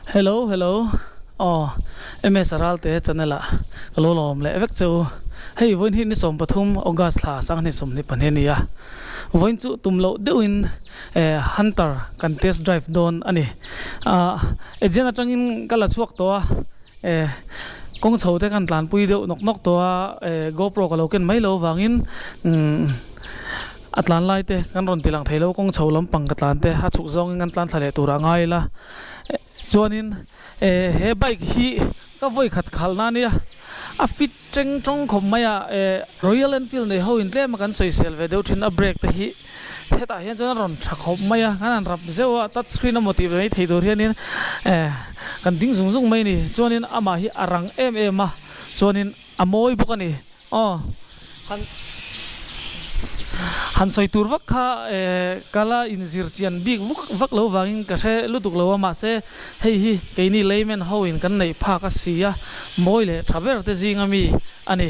Hello hello aw MS Ralte channel ah ka lo lawm leh vek che u hei vawiin hi ni 13 August thla 2022 a ni a vawiin chu tum loh deuhin eh Hunter kan test drive dawn a ni ah agent atangin ka la chhuak tawh a eh kawng chho te kan tlanpui deuh nawk nawk tawh a eh GoPro ka lo ken mai loh avangin umm a tlan lai te kan rawn ti lang thei lo kawng chho lampang ka tlan te a chhuk zawngin kan tlan thla leh turah ngai ila chuanin eh he bike hi ka vawi khat khalh na ania a fit teng tawng khawp mai a eh Royal Enfield nei ho in tlem a kan sawisel ve deuh thin a brake te hi hetah hian chuan a rawn tha khawp mai a kan han rap zeuh a touch screen emaw tih ve mai thei tur hianin eh kan ding zung zung mai a ni chuanin amah hi a rang em em a chuanin a mawi bawk a ni aw han han sawi tur vak kha eh ka la inzir chian bik vuk vak lo vangin ka hre lutuk lo a mahse hei hi keini layman ho in kan neih phak a si a mawi leh tha ber te zinga mi a ni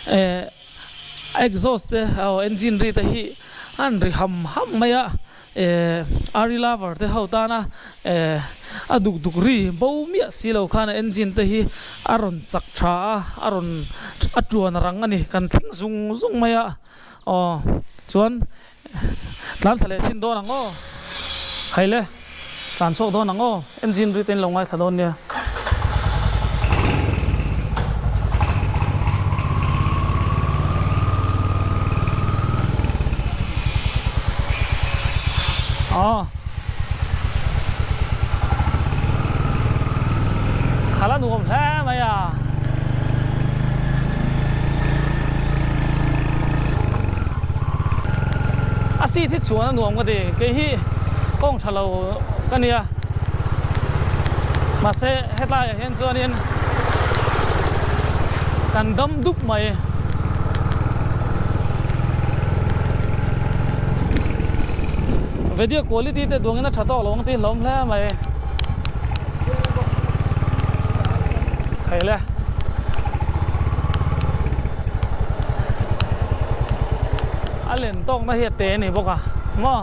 eh A exhaust te aw engine ri te hi an ri ham ham mai a, eh Ari lover te ho tana eh a duk duk ri bo miah si lo khan a engine te hi a rawn chak tha a, a rawn a tuan rang a ni kan thleng zung zung mai a, aw chuan tlan thla leh chhin dawn ang aw, haile tlan chhuak dawn ang aw engine ri te in lo ngaithla dawn nia. Aw khala nuam hle mai a. A seat hi chuan a nuam ka ti kei hi kawng tha lo ka nia mahse hetlai ah hian chuanin kan dam dup mai. Video quality te duangin a tha tawk lo ang tih hlawm hle mai. Theile. A len tawk na hi a te a ni bawk a maw.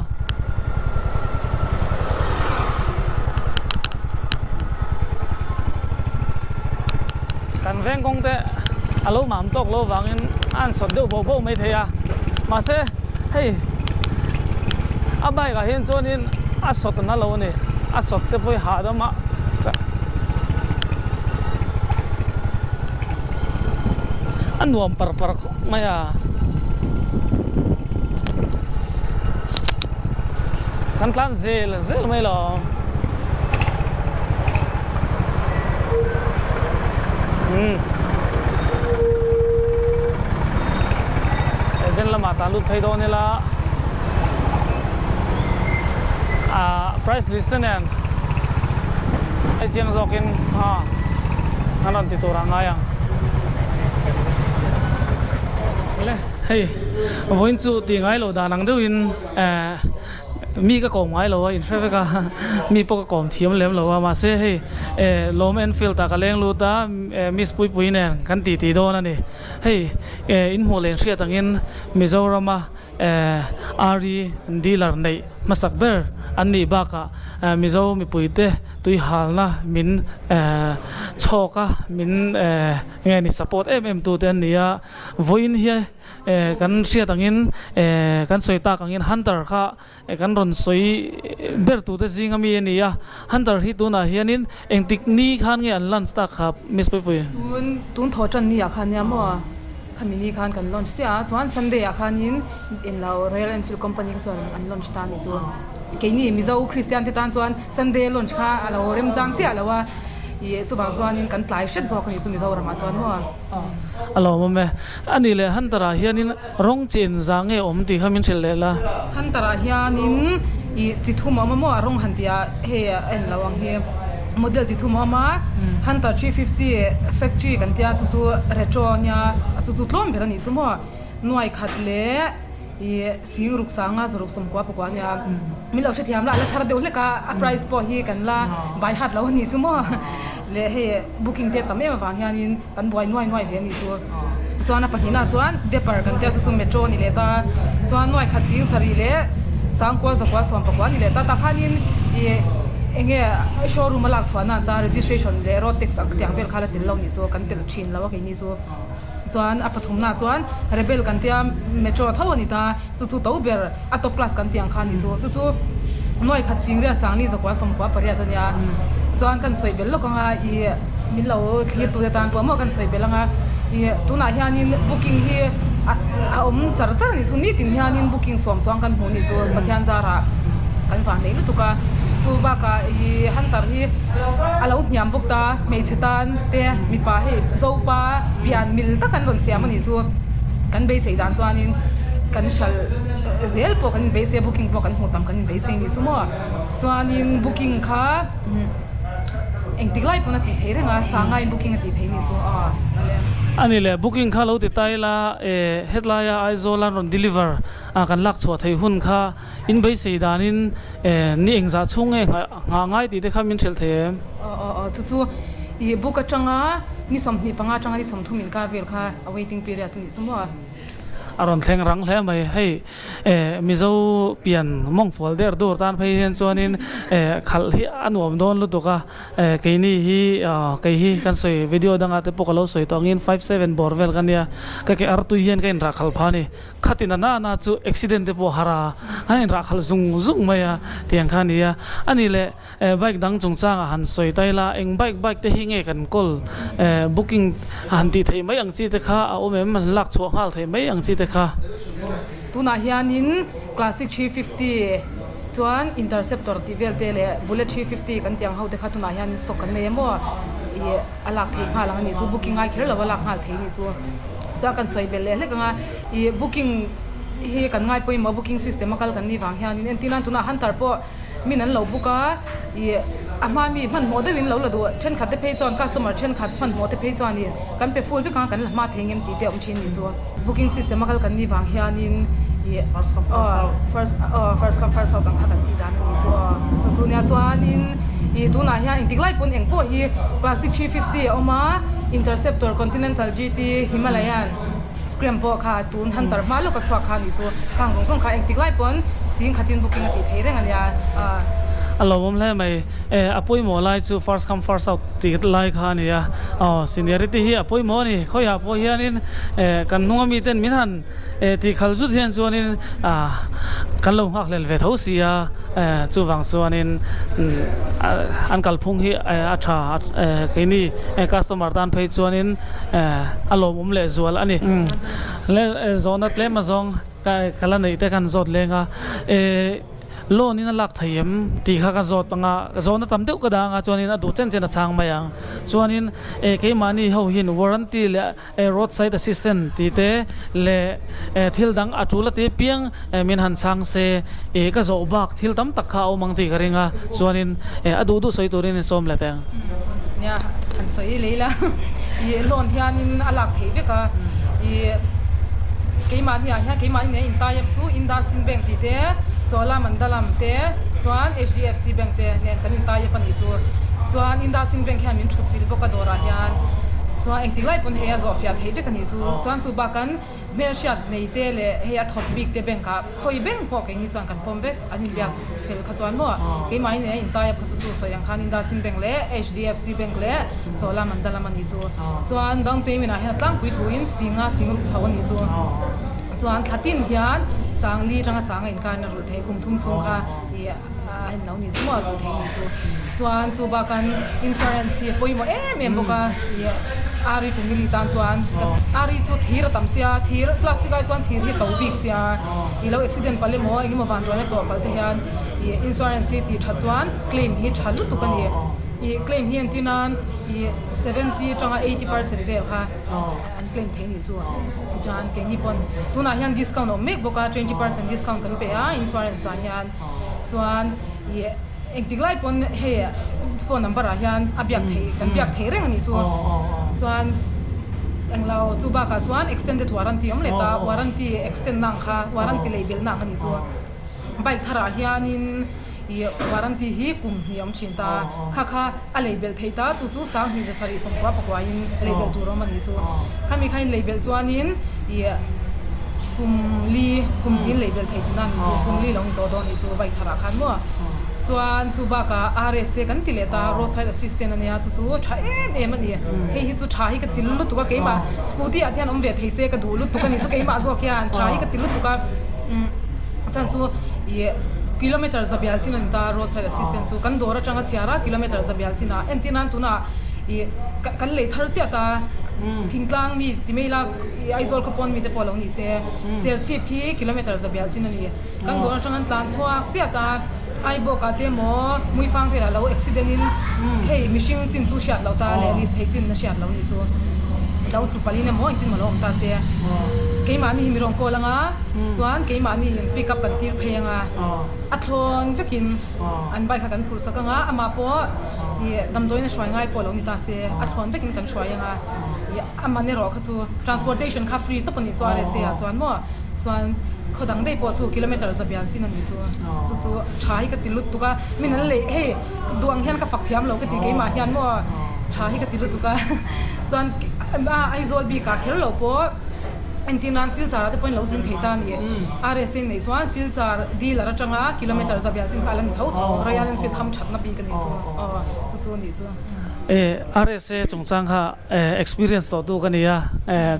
Kan veng kawng te a lo mam tawk lo vangin a han sawt deuh boh boh mai thei a mahse hei a bike ah hian chuanin a sawt na lo a ni a sawt te pawh hi hahdam a. A nuam par par khawp mai a. Kan tlan zel zel mai lo. Umm. Agent lamah tlan lut phei dawn ila. Ah price list te nen. Chiang zawkin a an rawn ti tur a ngai ang. Le hei vawiin chu tih ngai lo dan ang deuhin eh mi ka kawm ngai lo a inhre vek a mi pawh ka kawm thiam lem lo a mahse hei eh Lawm Enfield ah ka leng lut a eh Miss Puipui nen kan ti ti dawn a ni. Hei eh in hmuh leh inhriat angin Mizorama eh Ari dealer neih hmasak ber an nih bakah Mizo mipuite tuihalna min eh chhawk a, min eh nge ni support em em tute an ni a. Vawiin hi eh kan hriat angin eh kan sawi tak angin Hunter kha kan rawn sawi ber tute zinga mi a ni a. Hunter hi tunah hianin engtik ni khan nge an launch tak kha Miss Puipui? Tun tun thaw tan ni ah khan nia maw? Khami ni khan kan launch chiah a, chuan Sunday ah khanin englo Royal Enfield company kha chuan an launch ta a ni chu. Keini Mizo Christian te tan chuan Sunday launch kha a lo remchang chiah lo a, ih chuvang chuanin kan tlai hret zawk a ni chu Mizoramah chuan maw. A lawm awm e. A nih leh Hunter ah hianin rawng chin za nge awm tih kha min hrilh leh la. Hunter ah hianin ih chi thum a awm a maw a rawng han tih ah hei a en lo ang hi. Model chi thum a awm a, Hunter 350 factory kan tia chu chu retro a nia a chu chu tlawm ber a nih chu maw nuai khat leh ih sing ruk sanga zaruk sawmkua pakua a nia min lo hrethiam la a la thar deuh hlek a a price pawh hi kan la by heart lo a nih chu maw leh hei booking te tam em avang hianin kan buai nuai nuai ve a nih chu chuan a pahnihna chuan Depper kan tia chu chu metro a ni leh ta chuan nuai khat sing sarih leh sangkua zakua sawm pakua a ni leh ta tah khanin ih. enge showroom a lak chhuah nan ta registration leh road tax ang tiang vel kha la tel lo nih chu kan tel thin lo a keini chu. Chuan a pathumna chuan Rebel kan tia Metro tho a ni ta, chu chu to ber a top class kan tih ang kha a ni chu. Chu chu nuai khat singriat sangli zakua sawmkua pariat a nia. Chuan kan sawi bel lawk anga ih min lo thlir tute tan pawh maw kan sawi bel anga ih tunah hianin booking hi a a awm char char a ni chu nitin hianin booking sawm chuan kan hmuh a ni chu Pathian zarah kan vang nei lutuk a. Chu bakah ih Hunter hi a lo hniam bawk ta hmeichhe tan te mipa hei Zopa pian mil tak an rawn siam a nih chu kan beisei dan chuanin kan hral zel pawh kan inbeisei a booking pawh kan hmuh tam kan inbeisei a nih chu maw chuanin booking kha engtik lai pawn a tih theih reng a sangaiin booking a tih theih a nih chu aw ale. A ni le booking kha lo ti ta ila eh hetlaia Aizawl an rawn deliver a kan lak chhuah theih hun kha in beisei danin eh ni engzah chhung nge nghah ngai tih te kha min hrilh thei em? Aw aw aw chu chu ih book atanga ni 25 atanga ni 30 inkar vel kha a waiting period a nih chu maw? A rawn thleng rang hle mai. Hei eh Mizo pian mawng fual der dur tan phei hian chuanin eh khalh hi a nuam dawn lutuk a. Eh keini hi ah kei hi kan sawi video dangah te pawh ka lo sawi tawh angin 57 bawr vel ka nia. Ka ke artui hian ka inrah khalh phah a ni. Khatin a nana chu accident te pawh har a, an inrah khalh zung zung mai a tiang kha a ni a. A nih leh bike dang chungchangah han sawi ta ila eng bike bike te hi nge kan kawl booking han tih theih mai ang chi te kha a awm em? Han lak chhuah nghal theih mai ang chi te kha. Tunah hianin Classic 350 chuan Interceptor tih vel te leh Bullet 350 kan tih ang ho te kha tunah hianin stock kan nei a maw? Ih a lak theih nghal ang a nih chu booking ngai kher lo a lak nghal theih a nih chu. Chuan kan sawi belh leh hlek ang a. Ih booking hi kan ngai pawimawh booking system a kal kan nih vang hianin entir nan tunah hunter pawh min an lo book a ih a hma mi hmanhmawh deuhin lo la duh thenkhat te phei chuan customer thenkhat hmanhmawh te phei chuanin kan pe full vek ang kan la hma thei ngem tih te a awm thin nih chu booking system a kal kan nih vang hianin ih aw first aw first come first out ang kha kan tih dan a nih chu aw chu chu nia chuanin ih tunah hian engtik lai pawn engpawh hi classic 350 a awm a interceptor continental gt himalayan. Scram pawh kha tun Hunter hma lawk a chhuak kha ni chu khang zawng zawng kha engtik lai pawn sing khatin booking a tih thei reng a nia. A lawmawm hle mai. E, a pawimawh lai chu first come first out tih lai kha a ni a. Aw, seniority hi a pawimawh a ni. Khawiah pawh hianin e, kan hnunga miten min han e tih khal zut hian chuanin a kan lo nghakhlel ve tho si a. E, chuvang chuanin an kalphung hi a tha e, keini customer tan phei chuanin A lawmawm leh zual a ni. Le zawhna tlem azawng ka la neih te khan zawt leng a, loan in a lak thei em tih kha ka zawt ang a, zawhna tam deuh ka dang a chuanin a duh chen chen a chhang mai ang. Chuanin keimahni ho hian warranty leh roadside assistant tih te leh thil dang a tul a ti piang min han chhang se ka zawh bak thil tam tak kha a awm ang tih ka ring a, chuanin a duh duh sawi turin in sawm leh teh ang. Nia, han sawi leh ila i loan hianin a lak theih vek a, i keimahni ah hian keimahni nen in tie up chu Indasin Bank tih te, Chola Mandalam te chuan HDFC Bank te nen kan in tie up a nih chu. Chuan Indasin Bank hian min thut chilh bawk a dawrah hian chuan engtik lai pawn hei a zawh fiah theih vek a nih chu. Chuan chu bakan Hmelhriat nei te leh hei a thawk bik te bank ah khawi bank pawh keini chuan kan pawm vek an inbiak fel kha chuan maw keimahni nen a intai a kha chu chu sawi ang khan Indasin bank leh HDFC bank leh Chola Mandalam a nih chu chuan down payment ah hian a tlangpui thu in singa sing ruk chho a nih chu chuan thla tin hian sangli tanga sanga inkaina rulh thei kum thum chhung kha ih a en lo nih chu maw a rulh thei nih chu chuan chu bakan insurance hi a pawimawh em em bawk a ih Ari family tan chuan Ari chu thir a tam sia thir plastic ai chuan thir hi a to bik sia ih lo accident palh emaw eng emaw van tuaina tawh palh te hian ih insurance hi tih that chuan claim hi tha lutuk a ni ih claim hi entir nan ih 70 atanga 80 percent vel kha an claim thei nih chu chuan keini pawn tunah hian discount a awm mek bawk a 20 percent discount kan pe a insurance ah hian. Chuan ih engtik lai pawn hei phone number ah hian a biak theih kan biak theih reng a nih chu. Chuan englo chu bakah chuan extended warranty awm leh ta warranty extend na ang kha warranty lei belh na ang a nih chu. Bike thar ah hianin ih warranty hi kum hnih a awm thin ta kha kha a lei belh theih ta chu chu sanghnih zasarih sawmkua pakua in lei belh tur a awm a nih chu. Khami kha in lei belh chuanin ih kum li kum hnih in lei belh theih tihna a nih chu kum li lo ni tawh dawn a nih chu bike thar ah khan maw. Chuan chu bakah RSA kan ti leh ta, roadside assistant a nia, chu chu tha em em a ni. Hei hi chu tha hi ka ti lutuk a, keimah scooty ah te hian awm ve thei se ka duh lutuk a ni chu keimah zawk hian tha hi ka ti lutuk a. Umm chuan chu ih kilometer zabial chin a ni ta roadside assistant chu kan dawr atanga chhiar a kilometer zabial chin ah entir nan tunah ih kan lei thar chiah ta thingtlang mi ti mai ila ih Aizawl khawpawn mi te pawh lo ni se Serchhip hi kilometer zabial chin a ni. Kan dawr atang an tlan chhuak chiah ta, Aibawkah te emaw Muifang velah lo accident in hei mihring chin chu hriat loh ta leh lirthei chin a hriat loh nih chu lo tlu palh in emaw engtin maw lo awm ta se keimahni hi mi rawn call anga chuan keimahni in pick up kan tir phei anga a thlawn vekin an bike kha kan phurh sak anga amah pawh ih damdawiin a hruai ngai pawh lo ni ta se a thlawn vekin kan hruai anga ih a man erawh kha chu transportation kha free tawp a nih chu RSA ah chuan maw chuan khaw dang daih pawh chu kilometer zabial chin a nih chu chu chu tha hi ka ti lutuk a min an lei hei duh ang hian ka fak thiam lo ka ti keimah hian maw tha hi ka ti lutuk a chuan a Aizawl bik ah kher lo pawh entir nan Silchar ah te pawhin lo zin thei ta a ni RSA neih chuan Silchar dealer atanga kilometer zabial chin kha a la ni tho tho Royal Enfield ham thatna bik a nih chu aw chu chu a nih chu. RSA chungchang kha Experience tawh tu ka ni a,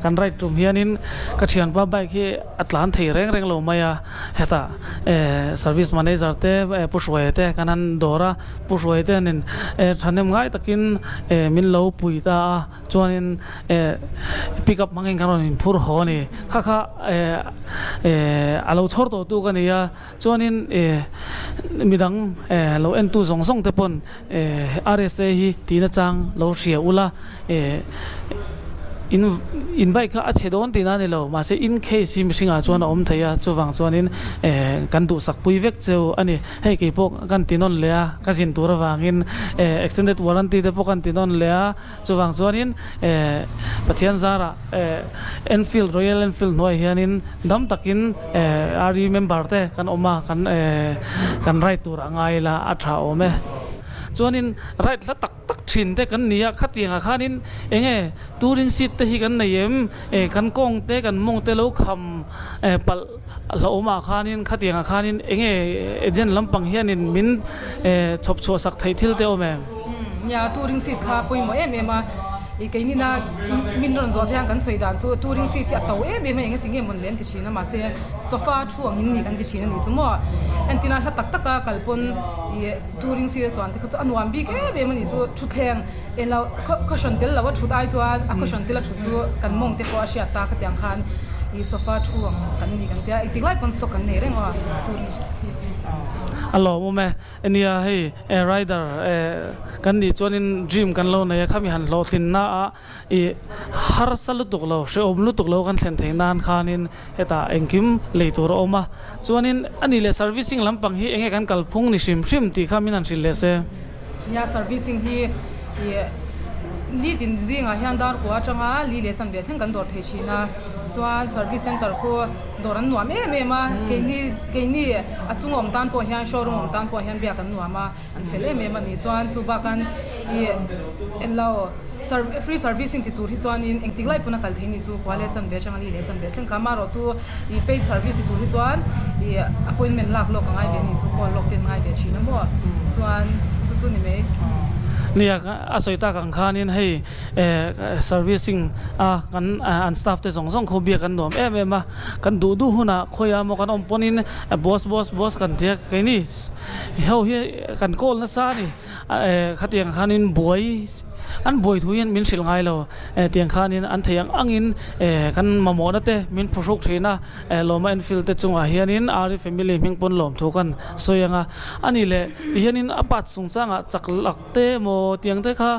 kan ride tum hianin ka thianpa bike hi a tlan thei reng reng lo mai a, hetah service manager te Pu Hruaia te kan han dawr a, Pu Hruaia te hianin thahnem ngai takin min lo pui ta a, chuanin pick up hmangin kan rawn inphur haw a ni. Kha kha a lo chhawr tawh tu ka ni a, chuanin midang lo entu zawng zawng te pawn Rsa hi tihna chang lo hria ula in in bike kha a chhe dawn tihna a ni lo mahse in case hi mihringah chuan a awm thei a chuvang chuanin kan duhsak pui vek cheu a ni hei kei pawh kan ti nawn leh a ka zin tur avangin extended warranty te pawh kan ti nawn leh a chuvang chuanin Pathian zarah Enfield Royal Enfield hnuaiah hianin dam takin RE member te kan awm a kan kan ride tur a ngai la a tha awm e. Chuanin ride hla tak tak thin te kan ni a khatiangah khanin eng nge touring seat te hi kan nei em kan kawng te kan mawng te lo kham palh hlauhawmah khanin khatiangah khanin eng nge agent lampang hianin min chhawp chhuah sak theih thil te awm em? Nia touring seat kha pawimawh em em a ih keinina min rawn zawh hian kan sawi dan chu touring seat hi a to em em a eng ati nge mawn lem ti thin a mahse sofa thu ang in ni kan ti thin a nih chu maw entina hla tak taka kal pawn ih touring seat a chuan te kha chu a nuam bik em em a nih chu thutthleng eng lo cushion tel lo a thut ai chuan a cushion tel a thut chu kan mawng te pawh a hriat ta khatiang khan ih sofa thu ang kan ni kan tia engtik lai pawn sock kan nei reng a touring seat chu. A lawmawm e. Nia hei rider kan nih chuanin dream kan lo nei a khami han hlawhtlinna ah ih harsa lutuk lo hrehawm lutuk lo kan thlen theih nan khanin hetah engkim lei tur a awm a chuanin a nih leh servicing lampang hi enge kan kalphung ni hrim hrim tih kha min han hrilh leh se. Nia servicing hi ih nitin zingah hian dar kua atanga li leh chanve thleng kan dawr thei thin a chuan service center khu dawr an nuam em em a keini keini a chung awm tan pawh hian showroom awm tan pawh hian biak an nuam a an fel em em a ni chuan chu bakan ih englo free servicing ti tur hi chuanin engtik lai pawn a kal thei ni chu khua leh chanve atanga li leh chanve thleng kha amaherawh chu ih paid service ti tur hi chuan ih appointment lak lawk a ngai ve a ni chu call lawk te an ngai ve thin a maw chuan chu chu ni mai. Nia a sawi tak ang khanin hei Servicing a kan an staff te zawng zawng khaw biak an nuam em em a, kan duh duh hunah khawiah emaw kan awm pawnin boss boss boss kan ti a, keini ho hi kan call nasa a ni, khatiang khanin buai an buai thu hian min hrilh ngai lo, tiang khanin an thei ang angin kan mamawhna te min phuhruk thin a, Lawma Enfield te chungah hianin Ari family hming pawn lawm thu kan sawi ang a, a ni leh tihianin a part chungchangah chak lak te emaw tiang te kha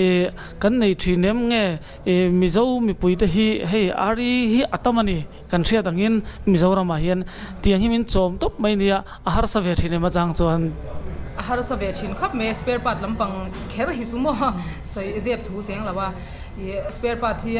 Ih, kan nei thin em nge? Ih, Mizo mipuite hi hei ari hi a tam a ni, kan hriat angin Mizoramah hian tiang hi min chawm tawp mai nia, a harsa ve thin em atang chuan? A harsa ve thin khawp mai, spare part lampang kher hi chu maw sawi zep thu cheng lo a, ih spare part hi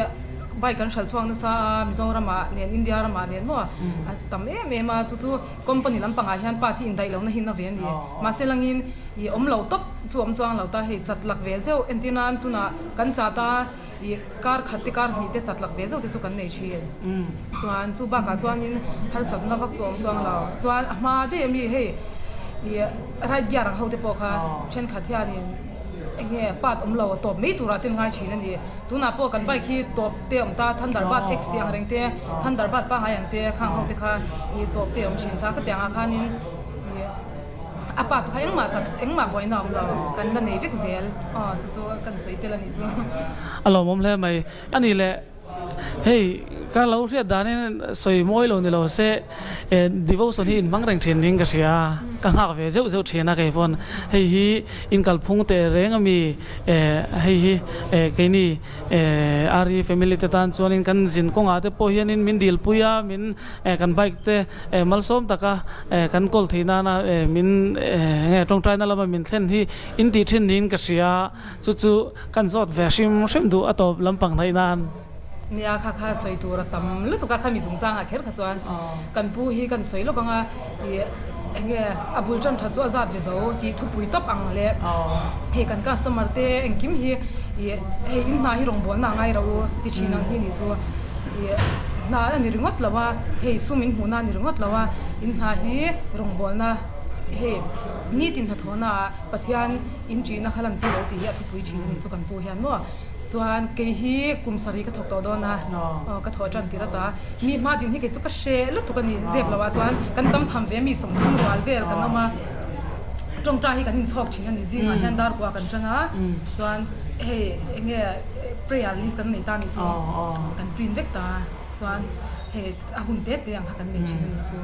bike kan hralh chhuak nasa a, Mizoramah nen India ramah nen maw a tam em em a, chu chu company lampangah hian part hi indaih lohna hi na ve a ni, mahse langin ih awm lo tawp. Chu awm chuang lo ta hei chat lak ve zeuh entir nan tunah kan chat a ih kar khat te kar hnih te chat lak ve zeuh te chu kan nei thin chuan chu bakah chuanin harsatna vak chu awm chuang lo chuan a hma daih ami hei Ih right gear ang ho te pawh kha thenkhat hianin eng nge part awm lo a tawp mai turah ten ngai thin a ni. Tunah pawh kan bike hi tawp te a awm ta, Thunderbird X tih ang reng te, Thunderbird pangngai ang te khang ho te kha ih tawp te a awm thin ta. Khatiangah khanin ih a part kha engmah chak engmah buaina a awm lo, kan la nei vek zel aw chu chu kan sawi tel a nih chu. A lawmawm hle mai. A nih leh Hei, ka lo hriat danin sawi mawi lo ni lo se, devotion hi inhmang reng thin ding ka hria a, ka nghak ve zeuh zeuh thin a kei pawn. Hei hi inkalphung teh reng ami, hei hi keini Ari family te tan chuanin kan zin kawngah te pawh hianin min dilpui a, min kan bike te malsawm taka kan kawl theih nana min nge tawngtaina lama min thlen hi intih thin niin ka hria a. Chu chu kan zawt ve hrim hrim duh a tawp lampang hnaih nan. Nia kha kha sawi tur a tam lutuk a, khami zungchangah kher kha chuan kan pu hi kan sawi lawk ang a, ih eng nge a bul tan tha chu a zat ve zo tih thupui tawp ang le hei kan customer te engkim hi ih hei in hna hi rawngbawlna a ngai ro u ti thin ang hi nih chu ih hna a ni ringawt lo a, hei sum in hmuhna a ni ringawt lo a, in hna hi rawngbawlna hei nitin hnathawhna ah Pathian In ṭihna kha lam ti lo tih hi a thupui ṭhin a nih chu kan pu hian maw. Chuan kei hi kum sarih ka thawk tawh dawn a, aw ka thawh ṭan tir ata mi hma din hi kei chu ka hreh lutuk a ni zep lo ah chuan kan tam tham ve mi 30 rual vel kan awm a, ṭawngṭai hi kan inchhawk ṭhin a ni zingah hian dar kua kan ṭang a, chuan hei eng nge prayer list kan nei ta nih chu kan print vek ta chuan hei a hun te te ang kha kan nei ṭhin a nih chu.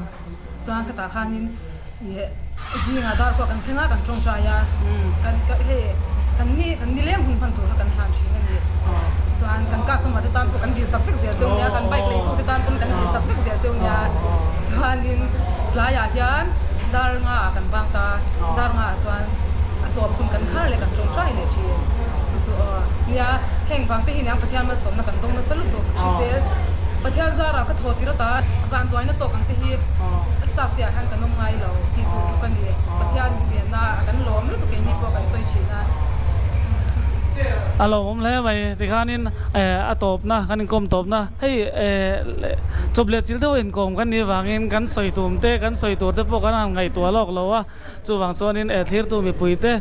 Chuan khatah khanin ih zingah dar pawh kan thleng a, kan tawngtai a, kan hei kan ni kan nileng hun hman tur kha kan hlan thin a ni. Chuan kan customer te tan pawh kan dilsak vek zel cheu nia, kan bike leitu te tan pawn kan dilsak vek zel cheu nia. Chuanin tlaiah hian dar ngaah kan vang ta, dar ngaah chuan a tawp hun kan khar leh kan tawngtai leh thin. Chu chu aw nia, heng vang te hi niang Pathian malsawmna kan dawng nasa lutuk hrisel. Pathian zarah ka thaw tir ata vanduaina tawk ang te hi staff te ah hian kan awm ngai lo tih tur tluk a ni. Pathian min venna a kan lawm lutuk keini pawh kan sawi thin a. A lawmawm hle mai tikhanin a tawpna kan inkawm tawpna hei chawp leh chil deuh a inkawm kan nih avangin kan sawi tum te kan sawi tur te pawh kan han ngaihtuah lawk lo a. Chuvang chuanin thlirtu mipuite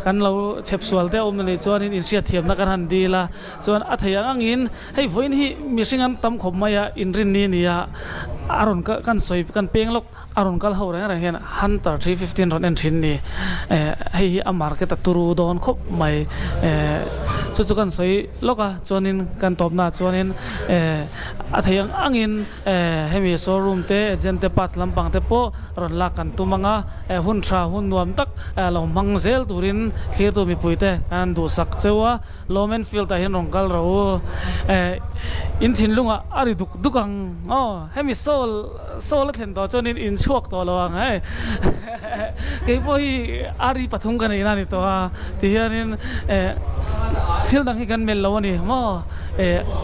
kan lo chhep sual deuh awm anih chuanin inhriatthiamna kan han dil a, chuan a thei ang angin hei vawiin hi mihring an tam khawp mai a, inrinni nia a rawn kan sawi kan peng lawk a rawn kal ho reng reng hian Hunter 315 rawn en thin ni hei hi a market a turu dawn khawp mai chu chu kan sawi lawk a chuanin kan tawpnaah chuanin a thei ang angin Hemi showroom te, agent te, parts lampang te pawh rawn lak kan tum ang a, hun tha, hun nuam tak lo hmang zel turin thlirtu mipui te kan duhsak cheu a, Lawmen Field ah hian rawn kal rawh u. In thinlungah a ri duk duk ang aw, hemi soul, soul a thlen tawh chuanin in chhuak tawh lo ang hei. Keipawh hi ari pathum ka neihna a ni tawh a, tihianin thil dang hi kan melh lo a ni maw?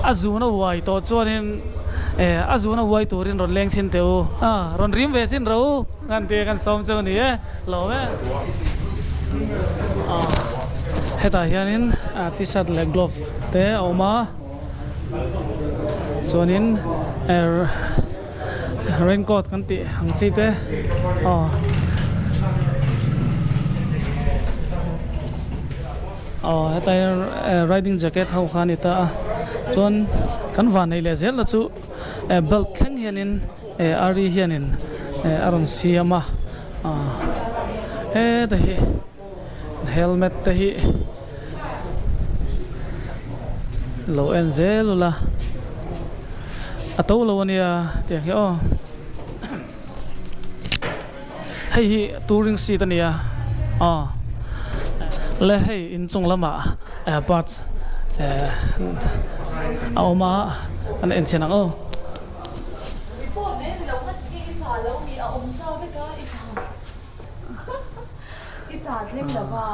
A zun a uai tawh chuanin a zun a uai turin rawn leng chhin teh u, rawn rim ve chin rawh u kan tia kan sawm cheu a ni e, lawm e. Hetah hianin t-shirt leh glove te a awm a, chuanin. Rain coat kan tih ang chi te aw aw hetlai hian riding jacket ho kha a ni ta a chuan kan van neih leh zel na chu belt thleng hianin ari hianin a rawn siam a heta hi helmet te hi lo en zel ula a to lo ania tiang hi aw hei hi touring seat ania aw le hei inchung lamah parts eh a awm a an enchhin ang aw. I chah thleng lo va.